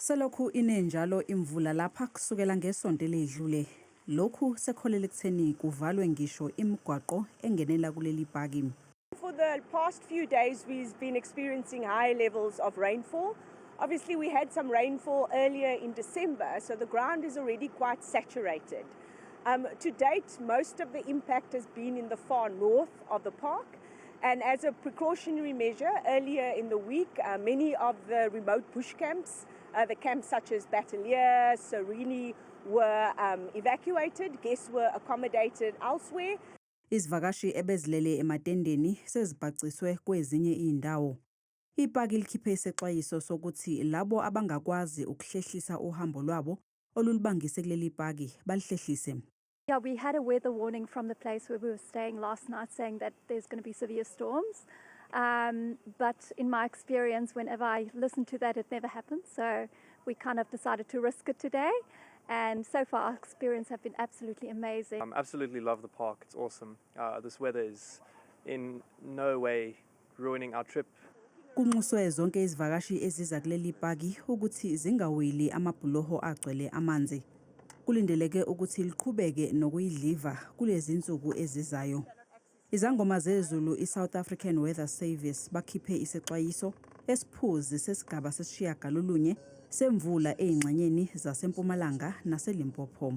Selokhu ine njalo imvula lapha kusukela ngesonto eledlule. Lokhu sekholele ekutheni kuvalwe ngisho imigwaqo engenela kuleli paki. For the past few days, we've been experiencing high levels of rainfall. Obviously, we had some rainfall earlier in December, so the ground is already quite saturated. To date, most of the impact has been in the far north of the park. And as a precautionary measure, earlier in the week, many of the remote bush camps, the camps such as Bateleur, Serena, were evacuated. Guests were accommodated elsewhere. Izivakashi ebezilele ematendeni sezibhaciswe kwezinye izindawo. Ipaki likhiphe isexwayiso sokuthi labo abangakwazi ukuhlehlisa uhambo lwabo olulibangise kuleli paki balihlehlise. Yeah, we had a weather warning from the place where we were staying last night saying that there's going to be severe storms. But in my experience, whenever I listen to that, it never happens. So we kind of decided to risk it today. And so far, our experience have been absolutely amazing. I absolutely love the park. It's awesome. This weather is in no way ruining our trip. Kunxuswe zonke izivakashi eziza kuleli paki ukuthi zingaweli amabhuloho agcwele amanzi. Kulindeleke ukuthi liqhubeke nokuyidliva kulezi nsuku ezizayo. Izangoma zezulu iSouth African Weather Service bakhiphe isexwayiso esiphuzi sesigaba sesishiyagalolunye semvula ezingxenyeni zaseMpumalanga naseLimpopo.